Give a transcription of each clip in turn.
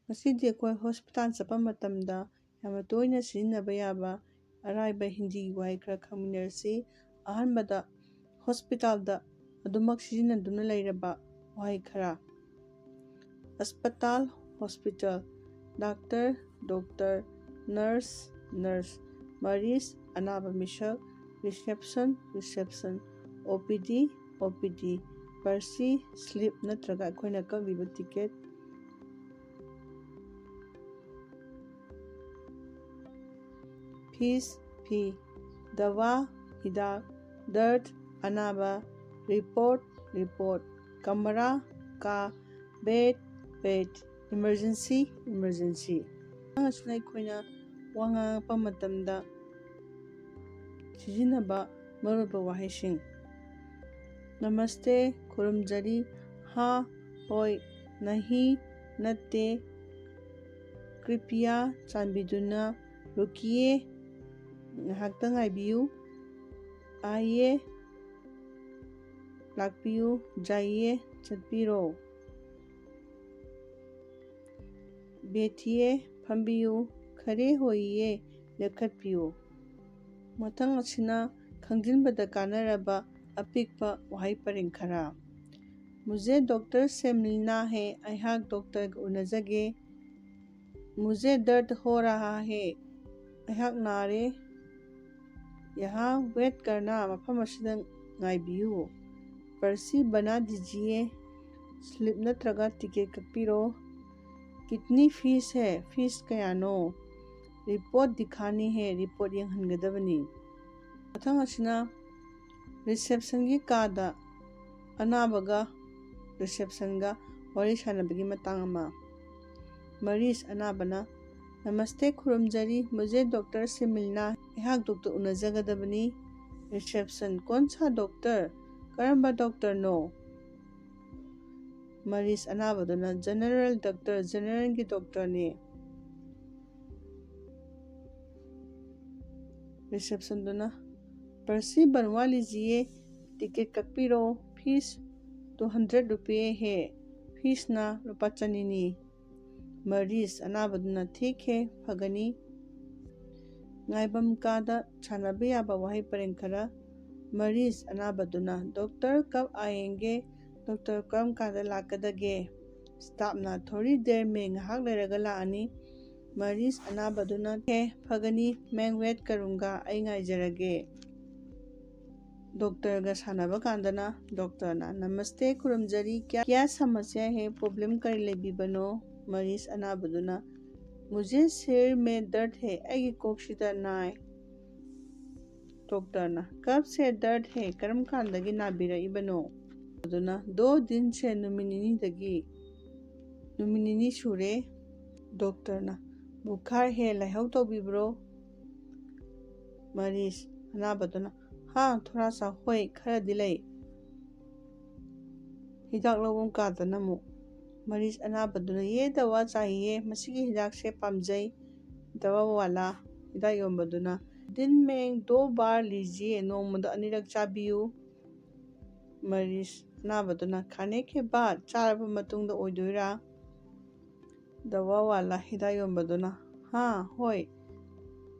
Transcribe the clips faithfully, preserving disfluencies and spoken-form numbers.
ꯉꯁꯤꯗꯤ ꯑꯩꯈꯣꯏ ꯍꯣꯁꯄꯤꯇꯥꯜ ꯆꯠꯄ ꯃꯇꯝꯗ ꯌꯥꯝꯅ ꯇꯣꯏꯅ ꯁꯤꯖꯤꯟꯅꯕ ꯌꯥꯕ ꯑꯔꯥꯏꯕ ꯍꯤꯟꯗꯤꯒꯤ ꯋꯥꯍꯩ ꯈꯔ ꯈꯪꯃꯤꯟꯅꯔꯁꯤ꯫ ꯑꯍꯥꯟꯕꯗ, ꯍꯣꯁꯄꯤꯇꯥꯜꯗ ꯑꯗꯨꯃꯛ ꯁꯤꯖꯤꯟꯅꯗꯨꯅ ꯂꯩꯔꯕ ꯋꯥꯍꯩ ꯈꯔ: ꯑꯁꯄꯇꯥꯜ, hospital. Doctor, doctor. Nurse, nurse. ꯃꯔꯤꯁ, ꯑꯅꯥꯕ ꯃꯤꯁꯛ꯫ Reception, reception. ꯑꯣ ꯄꯤ ꯗꯤ, ꯑꯣ ꯄꯤ ꯗꯤ꯫ ꯄꯔꯁꯤ, ꯁ꯭ꯂꯤꯞ ꯅꯠꯇ꯭ꯔꯒ ꯑꯩꯈꯣꯏꯅ ꯀꯛꯂꯤꯕ ꯇꯤꯀꯦꯠ꯫ ꯐꯤꯁ, ꯐꯤ꯫ ꯗꯋꯥ, ꯍꯤꯗꯥꯛ꯫ ꯗꯔꯗ, ꯑꯅꯥꯕ꯫ Report, report. ꯀꯃꯔꯥ, ꯀꯥ꯫ Bed, bed. Emergency, emergency. ꯑꯁꯤꯅ ꯑꯩꯈꯣꯏꯅ ꯋꯥ ꯉꯥꯡꯉꯛꯄ ꯃꯇꯝꯗ ꯁꯤꯖꯤꯟꯅꯕ ꯃꯔꯨꯑꯣꯏꯕ ꯋꯥꯍꯩꯁꯤꯡ: ꯅꯃꯁꯇꯦ, ꯈꯨꯔꯨꯝꯖꯔꯤ꯫ ꯍꯥ, ꯍꯣꯏ꯫ ꯅꯍꯤ, ꯅꯠꯇꯦ꯫ ꯀ꯭ꯔꯤꯄꯤꯌꯥ, ꯆꯥꯟꯕꯤꯗꯨꯅ꯫ ꯔꯨꯀꯤꯌꯦ, ꯉꯥꯏꯍꯥꯛꯇ ꯉꯥꯏꯕꯤꯌꯨ꯫ ꯑꯥꯏꯌꯦ, ꯂꯥꯛꯄꯤꯌꯨ꯫ ꯖꯥꯏꯌꯦ, ꯆꯠꯄꯤꯔꯣ꯫ ꯕꯦꯊꯤꯌꯦ, ꯐꯝꯕꯤꯌꯨ꯫ ꯈꯔꯦ ꯍꯣꯏꯌꯦ, ꯂꯦꯞꯈꯠꯄꯤꯌꯨ꯫ ꯃꯊꯪ ꯑꯁꯤꯅ ꯈꯪꯖꯤꯟꯕꯗ ꯀꯥꯟꯅꯔꯕ ꯑꯄꯤꯛꯄ ꯋꯥꯍꯩ ꯄꯔꯦꯡ ꯈꯔ꯫ ꯃꯨꯖꯦ ꯗꯣꯛꯇꯔ ꯁꯦ ꯃꯤꯜꯅꯥ ꯍꯦ, ꯑꯩꯍꯥꯛ ꯗꯣꯛꯇꯔꯒ ꯎꯅꯖꯒꯦ꯫ ꯃꯨꯖꯦ ꯗꯔꯗ ꯍꯣ ꯔꯍꯥ ꯍꯦ, ꯑꯩꯍꯥꯛ ꯅꯥꯔꯦ꯫ ꯌꯍꯥ ꯋꯦꯠ ꯀꯔꯅꯥ, ꯃꯐꯝ ꯑꯁꯤꯗ ꯉꯥꯏꯕꯤꯌꯨ꯫ ꯄꯔꯁꯤ ꯕꯅꯥ ꯗꯤꯖꯤꯌꯦ, ꯁ꯭ꯂꯤꯞ ꯅꯠꯇ꯭ꯔꯒ ꯇꯤꯀꯦꯠ ꯀꯛꯄꯤꯔꯣ꯫ ꯀꯤꯇꯅꯤ ꯐꯤꯁ ꯍꯦ, ꯐꯤꯁ ꯀꯌꯥꯅꯣ? ꯔꯤꯄꯣꯔꯠ ꯗꯤꯈꯥꯅꯤ ꯍꯦ, ꯔꯤꯄꯣꯔꯠ ꯌꯦꯡꯍꯟꯒꯗꯕꯅꯤ꯫ ꯃꯊꯪ ꯑꯁꯤꯅ ꯔꯤꯁꯦꯞꯁꯟꯒꯤ ꯀꯥꯗ ꯑꯅꯥꯕꯒ ꯔꯤꯁꯦꯞꯁꯟꯒ ꯋꯥꯔꯤ ꯁꯥꯟꯅꯕꯒꯤ ꯃꯇꯥꯡ ꯑꯃ꯫ ꯃꯔꯤꯁ, ꯑꯅꯥꯕꯅ, ꯅꯃꯁꯇꯦ, ꯈꯨꯔꯨꯝꯖꯔꯤ꯫ ꯃꯨꯖꯦ ꯗꯣꯛꯇꯔ ꯁꯦ ꯃꯤꯜꯅꯥ, ꯑꯩꯍꯥꯛ ꯗꯣꯛꯇꯔ ꯎꯅꯖꯒꯗꯕꯅꯤ꯫ ꯔꯤꯁꯦꯞꯁꯟ, ꯀꯣꯟ ꯁꯥ ꯗꯣꯛꯇꯔ? ꯀꯔꯝꯕ ꯗꯣꯛꯇꯔꯅꯣ? ꯃꯔꯤꯁ, ꯑꯅꯥꯕꯗꯨꯅ, ꯖꯦꯅꯔꯦꯜ ꯗꯣꯛꯇꯔ, ꯖꯦꯅꯔꯦꯜꯒꯤ ꯗꯣꯛꯇꯔꯅꯤ꯫ ꯔꯤꯁꯦꯞꯁꯟꯗꯨꯅ, ꯄꯔꯁꯤ ꯕꯟꯋꯥ ꯂꯤꯖꯤꯌꯦ, ꯇꯤꯀꯦꯠ ꯀꯛꯄꯤꯔꯣ꯫ ꯐꯤꯁ ꯇꯨ ꯍꯟꯗ꯭ꯔꯦꯠ ꯔꯨꯄꯤꯌꯦ ꯍꯦ, ꯐꯤꯁꯅ ꯂꯨꯄꯥ ꯆꯅꯤꯅꯤ꯫ ꯃꯔꯤꯁ ꯑꯅꯥꯕꯗꯨꯅ, "ꯊꯤꯛ ꯍꯦ, ꯐꯒꯅꯤ"꯫ ꯉꯥꯏꯐꯝ ꯀꯥꯗ ꯁꯥꯟꯅꯕ ꯌꯥꯕ ꯋꯥꯍꯩ ꯄꯔꯦꯡ ꯈꯔ꯫ ꯃꯔꯤꯁ ꯑꯅꯥꯕꯗꯨꯅ, "ꯗꯣꯛꯇꯔ, ꯀꯕ ꯑꯥꯌꯦꯡꯒꯦ?" "ꯗꯣꯛꯇꯔ ꯀꯔꯝ ꯀꯥꯟꯗ ꯂꯥꯛꯀꯗꯒꯦ?" ꯁ꯭ꯇꯥꯐꯅ, "ꯊꯣꯔꯤ ꯗꯦꯔ ꯃꯦ, ꯉꯥꯏꯍꯥꯛ ꯂꯩꯔꯒ ꯂꯥꯛꯑꯅꯤ"꯫ ꯃꯔꯤꯁ ꯑꯅꯥꯕꯗꯨꯅ, "ꯍꯦ, ꯐꯒꯅꯤ, ꯃꯦꯡ ꯋꯦꯠ ꯀꯔꯨꯡꯒ, ꯑꯩ ꯉꯥꯏꯖꯔꯒꯦ"꯫ ꯗꯣꯛꯇꯔꯒ ꯁꯥꯟꯅꯕ ꯀꯥꯟꯗꯅ ꯗꯣꯛꯇꯔꯅ, "ꯅꯃꯁꯇꯦ, ꯈꯨꯔꯨꯝꯖꯔꯤ, ꯀ꯭ꯌꯥ, ꯀ꯭ꯌꯥ ꯁꯃꯁ꯭ꯌꯥ ꯍꯦ, ꯄ꯭ꯔꯣꯕ꯭ꯂꯦꯝ ꯀꯔꯤ ꯂꯩꯕꯤꯕꯅꯣ?" ꯃꯔꯤꯁ ꯑꯅꯥꯕꯗꯨꯅ, "ꯃꯨꯖꯦ ꯁꯤꯔ ꯃꯦ ꯗꯔꯗ ꯍꯦ, ꯑꯩꯒꯤ ꯀꯣꯛꯁꯤꯗ ꯅꯥꯏ"꯫ ꯗꯣꯛꯇꯔꯅ, "ꯀꯕ ꯁꯦ ꯗꯔꯗ ꯍꯦ, ꯀꯔꯝ ꯀꯥꯟꯗꯒꯤ ꯅꯥꯕꯤꯔꯛꯏꯕꯅꯣ?" ꯑꯗꯨꯅ, "ꯗꯣ ꯗꯤꯟ ꯁꯦ, ꯅꯨꯃꯤꯠ ꯅꯤꯅꯤꯗꯒꯤ, ꯅꯨꯃꯤꯠ ꯅꯤꯅꯤ ꯁꯨꯔꯦ"꯫ ꯗꯣꯛꯇꯔꯅ, "ꯕꯨꯈꯥꯔ ꯍꯦ, ꯂꯥꯏꯍꯧ ꯇꯧꯕꯤꯕ꯭ꯔꯣ?" ꯃꯔꯤꯁ ꯑꯅꯥꯕꯗꯨꯅ, "ꯍꯥ, ꯊꯣꯔꯥ ꯁꯥ, ꯍꯣꯏ, ꯈꯔꯗꯤ ꯂꯩ"꯫ ꯍꯤꯗꯥꯛ ꯂꯧꯐꯝ ꯀꯥꯗꯅ ꯑꯃꯨꯛ ꯃꯔꯤꯁ ꯑꯅꯥꯕꯗꯨꯅ, "ꯌꯦ ꯗꯋꯥ ꯆꯥꯍꯤꯌꯦ, ꯃꯁꯤꯒꯤ ꯍꯤꯗꯥꯛꯁꯦ ꯄꯥꯝꯖꯩ"꯫ ꯗꯋꯥ ꯋꯥꯂꯥ, ꯍꯤꯗꯥꯛ ꯌꯣꯟꯕꯗꯨꯅ, "ꯗꯤꯟ ꯃꯦꯡ ꯗꯣ ꯕꯥꯔ ꯂꯤꯖꯤꯌꯦ, ꯅꯣꯡꯃꯗ ꯑꯅꯤꯔꯛ ꯆꯥꯕꯤꯌꯨ"꯫ ꯃꯔꯤꯁ ꯑꯅꯥꯕꯗꯨꯅ, "ꯈꯥꯅꯦ ꯀꯦ ꯕꯥꯗ, ꯆꯥꯔꯕ ꯃꯇꯨꯡꯗ ꯑꯣꯏꯗꯣꯏꯔꯥ?" ꯗꯋꯥ ꯋꯥꯂꯥ, ꯍꯤꯗꯥꯛ ꯌꯣꯟꯕꯗꯨꯅ, "ꯍꯥ, ꯍꯣꯏ"꯫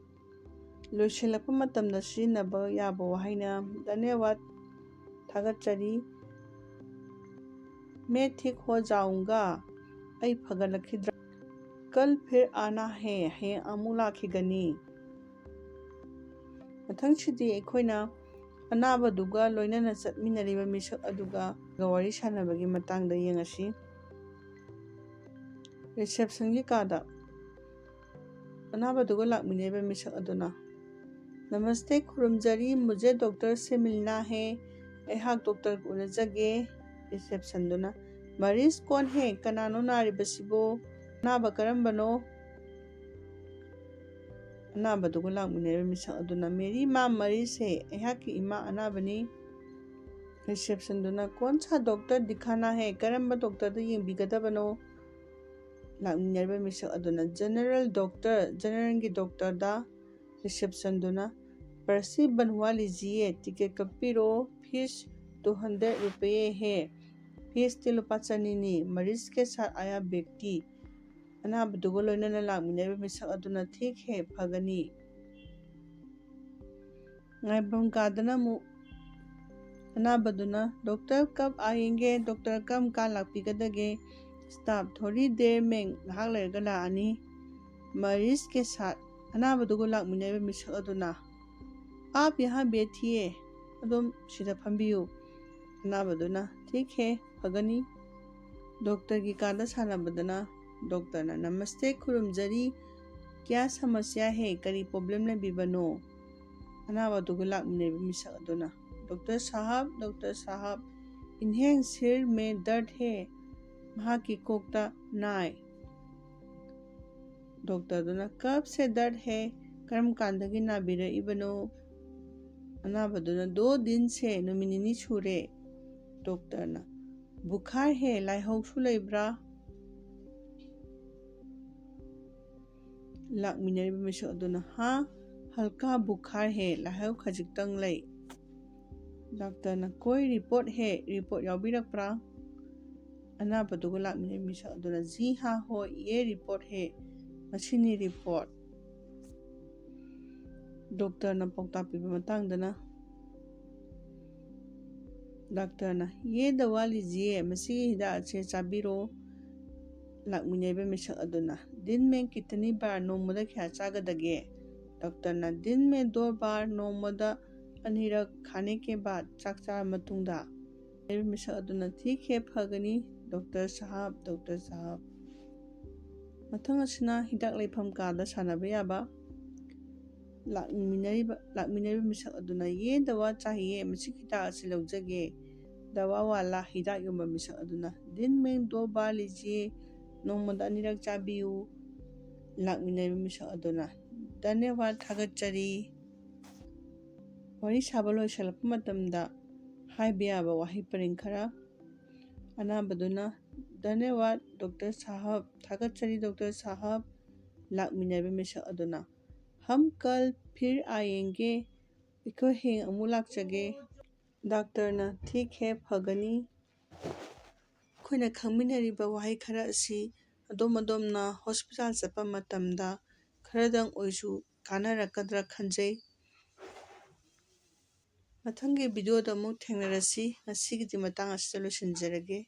ꯂꯣꯏꯁꯤꯜꯂꯛꯄ ꯃꯇꯝꯗ ꯁꯤꯖꯤꯟꯅꯕ ꯌꯥꯕ ꯋꯥꯍꯩꯅ, "ꯙꯟꯌꯋꯥꯗ, ꯊꯥꯒꯠꯆꯔꯤ"꯫ "ꯃꯦ ꯊꯤꯛ ꯍꯣ ꯖꯥꯎꯡꯒꯥ, ꯑꯩ ꯐꯒꯠꯂꯛꯈꯤꯗ꯭ꯔꯥ"꯫ "ꯀꯜ ꯐꯤꯔ ꯑꯥꯅꯥ ꯍꯦ, ꯍꯌꯦꯡ ꯑꯃꯨꯛ ꯂꯥꯛꯈꯤꯒꯅꯤ"꯫ ꯃꯊꯪꯁꯤꯗꯤ ꯑꯩꯈꯣꯏꯅ ꯑꯅꯥꯕꯗꯨꯒ ꯂꯣꯏꯅꯅ ꯆꯠꯃꯤꯟꯅꯔꯤꯕ ꯃꯤꯁꯛ ꯑꯗꯨꯒ ꯋꯥꯔꯤ ꯁꯥꯟꯅꯕꯒꯤ ꯃꯇꯥꯡꯗ ꯌꯦꯡꯉꯁꯤ꯫ ꯔꯤꯁꯦꯞꯁꯟꯒꯤ ꯀꯥꯗ ꯑꯅꯥꯕꯗꯨꯒ ꯂꯥꯛꯃꯤꯟꯅꯔꯤꯕ ꯃꯤꯁꯛ ꯑꯗꯨꯅ, "ꯅꯃꯁꯇꯦ, ꯈꯨꯔꯨꯝꯖꯔꯤ, ꯃꯨꯖꯦ ꯗꯣꯛꯇꯔ ꯁꯦ ꯃꯤꯜꯅꯥ ꯍꯦ, ꯑꯩꯍꯥꯛ ꯗꯣꯛꯇꯔ ꯎꯅꯖꯒꯦ"꯫ ꯔꯤꯁꯦꯞꯁꯟꯗꯨꯅ, "ꯃꯔꯤꯁ ꯀꯣꯟ ꯍꯦ, ꯀꯅꯥꯅꯣ ꯅꯥꯔꯤꯕꯁꯤꯕꯣ? ꯑꯅꯥꯕ ꯀꯔꯝꯕꯅꯣ?" ꯑꯅꯥꯕꯗꯨꯒ ꯂꯥꯛꯃꯤꯟꯅꯔꯤꯕ ꯃꯤꯁꯛ ꯑꯗꯨꯅ, "ꯃꯦꯔꯤ ꯃꯥ ꯃꯔꯤꯁ ꯍꯦ, ꯑꯩꯍꯥꯛꯀꯤ ꯏꯃꯥ ꯑꯅꯥꯕꯅꯤ"꯫ ꯔꯤꯁꯦꯞꯁꯟꯗꯨꯅ, "ꯀꯣꯟ ꯁꯥ ꯗꯣꯛꯇꯔ ꯗꯤꯈꯥꯅꯥ ꯍꯦ, ꯀꯔꯝꯕ ꯗꯣꯛꯇꯔꯗ ꯌꯦꯡꯕꯤꯒꯗꯕꯅꯣ?" ꯂꯥꯛꯃꯤꯟꯅꯔꯤꯕ ꯃꯤꯁꯛ ꯑꯗꯨꯅ, "ꯖꯦꯅꯔꯦꯜ ꯗꯣꯛꯇꯔ, ꯖꯦꯅꯔꯦꯜꯒꯤ ꯗꯣꯛꯇꯔꯗ"꯫ ꯔꯤꯁꯦꯞꯁꯟꯗꯨꯅ, "ꯄꯔꯁꯤ ꯕꯟꯋꯥ ꯂꯤꯖꯤꯌꯦ, ꯇꯤꯀꯦꯠ ꯀꯛꯄꯤꯔꯣ, ꯐꯤꯁ ꯇꯨ ꯍꯟꯗ꯭ꯔꯦꯠ ꯔꯨꯄꯤꯌꯦ ꯍꯦ"꯫ ꯐꯤꯁꯇꯤ ꯂꯨꯄꯥ ꯆꯅꯤꯅꯤ꯫ "ꯃꯔꯤꯁ ꯀꯦ ꯁꯥꯊ ꯑꯥꯌꯥ ꯕꯦꯛꯇꯤ"꯫ ꯑꯅꯥꯕꯗꯨꯒ ꯂꯣꯏꯅꯅ ꯂꯥꯛꯃꯤꯟꯅꯔꯤꯕ ꯃꯤꯁꯛ ꯑꯗꯨꯅ "ꯊꯤꯛ ꯍꯦ, ꯐꯒꯅꯤ"꯫ ꯉꯥꯏꯐꯝ ꯀꯥꯗꯅ ꯑꯃꯨꯛ ꯑꯅꯥꯕꯗꯨꯅ "ꯗꯣꯛꯇꯔ ꯀꯞ ꯑꯥꯌꯦꯡꯒꯦ, ꯗꯣꯛꯇꯔ ꯀꯔꯝ ꯀꯥꯟ ꯂꯥꯛꯄꯤꯒꯗꯒꯦ? ꯁ꯭ꯇꯥꯐ ꯊꯣꯔꯤ ꯗꯦꯔ ꯃꯦꯡ ꯉꯥꯏꯍꯥꯛ ꯂꯩꯔꯒ ꯂꯥꯛꯑꯅꯤ꯫ ꯃꯔꯤꯁ ꯀꯦ ꯁꯥꯠ"꯫ ꯑꯅꯥꯕꯗꯨꯒ ꯂꯥꯛꯃꯤꯟꯅꯔꯤꯕ ꯃꯤꯁꯛ ꯑꯗꯨꯅ "ꯑꯥꯞ ꯌꯍꯥ ꯕꯦꯊꯤꯌꯦ"꯫ "ꯑꯗꯨꯝ ꯁꯤꯗ ꯐꯝꯕꯤꯌꯨ"꯫ ꯑꯅꯥꯕꯗꯨꯅ "ꯊꯤꯛ ꯍꯦ, ꯐꯒꯅꯤ"꯫ ꯗꯣꯛꯇꯔꯒꯤ ꯀꯥꯗ ꯁꯥꯟꯅꯕꯗꯅ ꯗꯣꯛꯇꯔꯅ "ꯅꯃꯁꯇꯦ, ꯈꯨꯔꯨꯝꯖꯔꯤ꯫ ꯀ꯭ꯌꯥ ꯁꯃꯁ꯭ꯌꯥ ꯍꯦ? ꯀꯔꯤ ꯄ꯭ꯔꯣꯕ꯭ꯂꯦꯝ ꯂꯩꯕꯤꯕꯅꯣ?" ꯑꯅꯥꯕꯗꯨꯒ ꯂꯥꯛꯃꯤꯟꯅꯔꯤꯕ ꯃꯤꯁꯛ ꯑꯗꯨꯅ "ꯗꯣꯛꯇꯔ ꯁꯥꯍꯥꯕ, ꯗꯣꯛꯇꯔ ꯁꯥꯍꯥꯕ, ꯏꯟꯍꯦꯡ ꯁꯤꯔ ꯃꯦ ꯗꯔꯗ ꯍꯦ"꯫ ꯃꯍꯥꯛꯀꯤ ꯀꯣꯛꯇ ꯅꯥꯏ꯫ ꯗꯣꯛꯇꯔꯗꯨꯅ "ꯀꯕ ꯁꯦ ꯗꯔꯗ ꯍꯦ? ꯀꯔꯝ ꯀꯥꯟꯗꯒꯤ ꯅꯥꯕꯤꯔꯛꯏꯕꯅꯣ?" ꯑꯅꯥꯕꯗꯨꯅ "ꯗꯣ ꯗꯤꯟ ꯁꯦ", "ꯅꯨꯃꯤꯠ ꯅꯤꯅꯤ ꯁꯨꯔꯦ"꯫ ꯗꯣꯛꯇꯔꯅ "ꯕꯨꯈꯥꯔ ꯍꯦ? ꯂꯥꯏꯍꯧꯁꯨ ꯂꯩꯕ꯭ꯔꯥ?" ꯂꯥꯛꯃꯤꯟꯅꯔꯤꯕ ꯃꯤꯁꯛ ꯑꯗꯨꯅ "ꯍꯥ, ꯍꯜꯀꯥ ꯕꯨꯈꯥꯔ ꯍꯦ, ꯂꯥꯏꯍꯧ ꯈꯖꯤꯛꯇꯪ ꯂꯩ"꯫ ꯗꯥꯛꯇꯔꯅ "ꯀꯣꯏ ꯔꯤꯄꯣꯔꯠ ꯍꯦ? ꯔꯤꯄꯣꯔꯠ ꯌꯥꯎꯕꯤꯔꯛꯄ꯭ꯔꯥ?" ꯑꯅꯥꯕꯗꯨꯒ ꯂꯥꯛꯃꯤꯟꯅꯔꯤꯕ ꯃꯤꯁꯛ ꯑꯗꯨꯅ "ꯖꯤ ꯍꯥ, ꯍꯣꯏ, ꯌꯦ ꯔꯤꯄꯣꯔꯠ ꯍꯦ, ꯃꯁꯤꯅꯤ ꯔꯤꯄꯣꯔꯠ"꯫ ꯗꯣꯛꯇꯔꯅ ꯄꯥꯎꯇꯥꯛ ꯄꯤꯕ ꯃꯇꯥꯡꯗꯅ ꯗꯥꯛꯇꯔꯅ "ꯌꯦ ꯗꯋꯥ ꯂꯤꯖꯤꯌꯦ, ꯃꯁꯤꯒꯤ ꯍꯤꯗꯥꯛ ꯑꯁꯦ ꯆꯥꯕꯤꯔꯣ"꯫ ꯂꯥꯛꯃꯤꯟꯅꯔꯤꯕ ꯃꯤꯁꯛ ꯑꯗꯨꯅ "ꯗꯤꯟ ꯃꯦ ꯀꯤꯇꯅꯤ ꯕꯥꯔ, ꯅꯣꯡꯃꯗ ꯀꯌꯥ ꯆꯥꯒꯗꯒꯦ?" ꯗꯥꯛꯇꯔꯅ "ꯗꯤꯟ ꯃꯦ ꯗꯣ ꯕꯥꯔ, ꯅꯣꯡꯃꯗ ꯑꯅꯤꯔꯛ, ꯈꯥꯅꯦ ꯀꯦ ꯕꯥꯗ, ꯆꯥꯛ ꯆꯥꯔꯕ ꯃꯇꯨꯡꯗ"꯫ ꯃꯤꯁꯛ ꯑꯗꯨꯅ "ꯊꯤꯛ ꯍꯦ, ꯐꯒꯅꯤ, ꯗꯣꯛꯇꯔ ꯁꯥꯍꯥꯕ, ꯗꯣꯛꯇꯔ ꯁꯥꯍꯥꯕ"꯫ ꯃꯊꯪ ꯑꯁꯤꯅ ꯍꯤꯗꯥꯛ ꯂꯩꯐꯝ ꯀꯥꯗ ꯁꯥꯟꯅꯕ ꯌꯥꯕ꯫ ꯂꯥꯛꯃꯤꯟꯅꯔꯤꯕ, ꯂꯥꯛꯃꯤꯟꯅꯔꯤꯕ ꯃꯤꯁꯛ ꯑꯗꯨꯅ "ꯌꯦ ꯗꯋꯥ ꯆꯥꯍꯤꯌꯦ, ꯃꯁꯤꯒꯤ ꯍꯤꯗꯥꯛ ꯑꯁꯤ ꯂꯧꯖꯒꯦ"꯫ ꯗꯋꯥ ꯋꯥꯂꯥ, ꯍꯤꯗꯥꯛ ꯌꯣꯟꯕ ꯃꯤꯁꯛ ꯑꯗꯨꯅ "ꯗꯤꯟ ꯃꯦ ꯗꯣ ꯕꯥꯔ ꯂꯤꯖꯤꯌꯦ, ꯅꯣꯡꯃꯗ ꯑꯅꯤꯔꯛ ꯆꯥꯕꯤꯌꯨ"꯫ ꯂꯥꯛꯃꯤꯟꯅꯔꯤꯕ ꯃꯤꯁꯛ ꯑꯗꯨꯅ "ꯙꯟꯌꯕꯥꯗ, ꯊꯥꯒꯠꯆꯔꯤ"꯫ ꯋꯥꯔꯤ ꯁꯥꯕ ꯂꯣꯏꯁꯤꯜꯂꯛꯄ ꯃꯇꯝꯗ ꯍꯥꯏꯕ ꯌꯥꯕ ꯋꯥꯍꯩ ꯄꯔꯦꯡ ꯈꯔ꯫ ꯑꯅꯥꯕꯗꯨꯅ "ꯙꯟꯌꯕꯥꯗ, ꯗꯣꯛꯇꯔ ꯁꯥꯍꯕ, ꯊꯥꯒꯠꯆꯔꯤ, ꯗꯣꯛꯇꯔ ꯁꯥꯍꯕ"꯫ ꯂꯥꯛꯃꯤꯟꯅꯔꯤꯕ ꯃꯤꯁꯛ ꯑꯗꯨꯅ "ꯍꯝ ꯀꯜ ꯐꯤꯔ ꯑꯥꯌꯦꯡꯒꯦ, ꯑꯩꯈꯣꯏ ꯍꯌꯦꯡ ꯑꯃꯨꯛ ꯂꯥꯛꯆꯒꯦ"꯫ ꯗꯥꯛꯇꯔꯅ "ꯊꯤꯛ ꯍꯦ, ꯐꯒꯅꯤ"꯫ ꯑꯩꯈꯣꯏꯅ ꯈꯪꯃꯤꯟꯅꯔꯤꯕ ꯋꯥꯍꯩ ꯈꯔ ꯑꯁꯤ ꯑꯗꯣꯝ ꯑꯗꯣꯝꯅ ꯍꯣꯁꯄꯤꯇꯥꯜ ꯆꯠꯄ ꯃꯇꯝꯗ ꯈꯔꯗꯪ ꯑꯣꯏꯁꯨ ꯀꯥꯟꯅꯔꯛꯀꯗ꯭ꯔꯥ ꯈꯟꯖꯩ꯫ ꯃꯊꯪꯒꯤ ꯚꯤꯗꯤꯑꯣꯗ ꯑꯃꯨꯛ ꯊꯦꯡꯅꯔꯁꯤ꯫ ꯉꯁꯤꯒꯤꯗꯤ ꯃꯇꯥꯡ ꯑꯁꯤꯗ ꯂꯣꯏꯁꯤꯟꯖꯔꯒꯦ꯫